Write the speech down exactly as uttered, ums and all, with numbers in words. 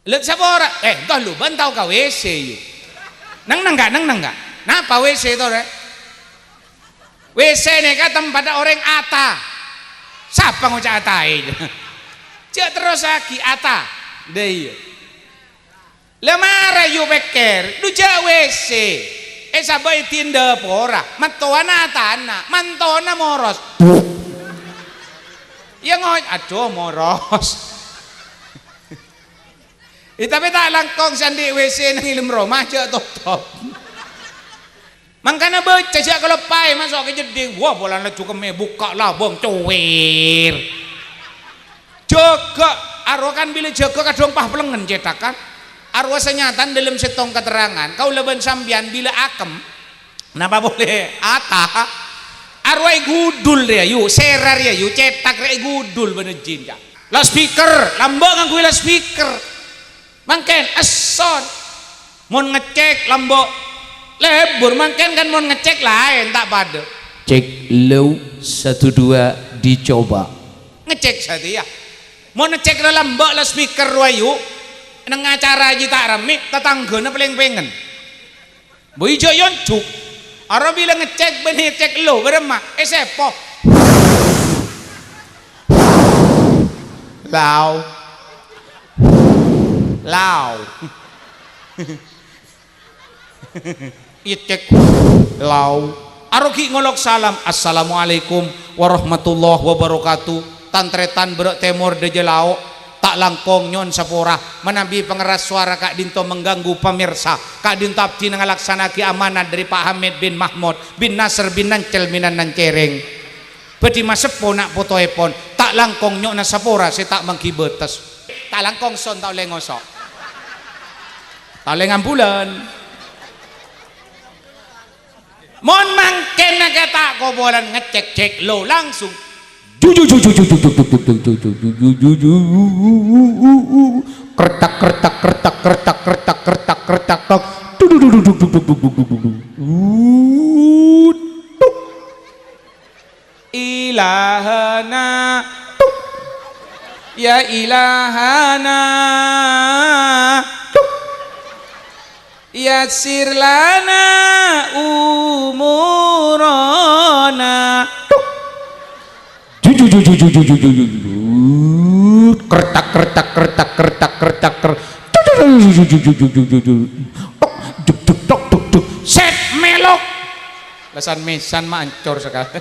Lè sapora, eh, toh lu bân tao ka W C, yu. Neng-neng ka, neng-neng ka. Napa W C to, rè? W C nèka tempatta orèng ata. Sapa ngoca' ataè? Jhâ' terrossaghi ata. Dâ iyâ. Lè mara yu pèkkèr, dhu jhâ' W C. Eh, sabâ èdin dâpora, mattowana atana, mantona moros. Iyâ ngoy-, adhu, moros. Eh, tapè ta' langkong sè andi' W C neng è dâlem roma, jhâ' totop. Mangkana bâca, jhâ' kaloppaè maso' ka jeddhing. Wah, polana laju kemmè bukka' labâng, cowèr. Jâgâ, arowa kan bilâ jâgâ kadhâng pas pelengngen cèthak kan. Arowa sanyatana dâlem sèttong katerrangan, kaulâ bân sampèyan bilâ akem, napa polè ata, arowa ègudul rèya, yu, sèra rèya, yu, cèthak rèya ègudul bân jin, ca'. Loudspeaker, lambâ' ngangghuy loudspeaker. Mangkèn, èsson. Mon ngecek lambâ' lebur, mangkèn kan mon ngecek laèn, ta' padâ. Cek low, satu, dua, dicoba. Ngecek satèya. Mon ngecek lambâ' loudspeaker rowa, yu, neng acara jiyâ ta' rammè, tatangghâna palèng pèngen. Bâi jhâ' yonjhuk. Arowa bilâ ngecek bân ngecek lo, bârâmma? Èsèpo. Lao. Lao. Ngecek. Lao. Arowa ghi' ngolok salam, "Assalamualaikum warahmatullahi wabarakatuh." Tan-tarètan bârâ' tèmor dâjâ lao'. Ta' langkong nyo'on sapora, manabi pangerras sowara ka'dinto mengganggu pamirsa, ka'dinto abdhina ngalaksana'aghi amanat dâri Pa' Hamid bin Mahmud bin Nasr bin Nancel Minan Nancèrèng. Bhâdhi maseppo na' potoèpon, ta' langkong nyo'ona sapora sè ta' mangghi bâtes. Ta' langkong son ta' ollè ngoso'. Ta' ollè ngambulân. Mon mangkèn nèka ta' kopolan ngecek-cek lo langsung. Ju, ju, ju, ju. Kertak, kertak, kertak, kertak, kertak, kertak, kertak, kertak. Du, du, du, du. Ut. Tuk. Ilahana. Tuk. Ya ilahana. Tuk. Yassir lana umurana. Tuk. Ju, ju, ju. Kertak, kertak, kertak, kertak, kertak, ker-, ju, ju, ju. Tok, juk, juk, tok, tuk, tuk. Set, melok. Lesan mesan mah ancor sekali.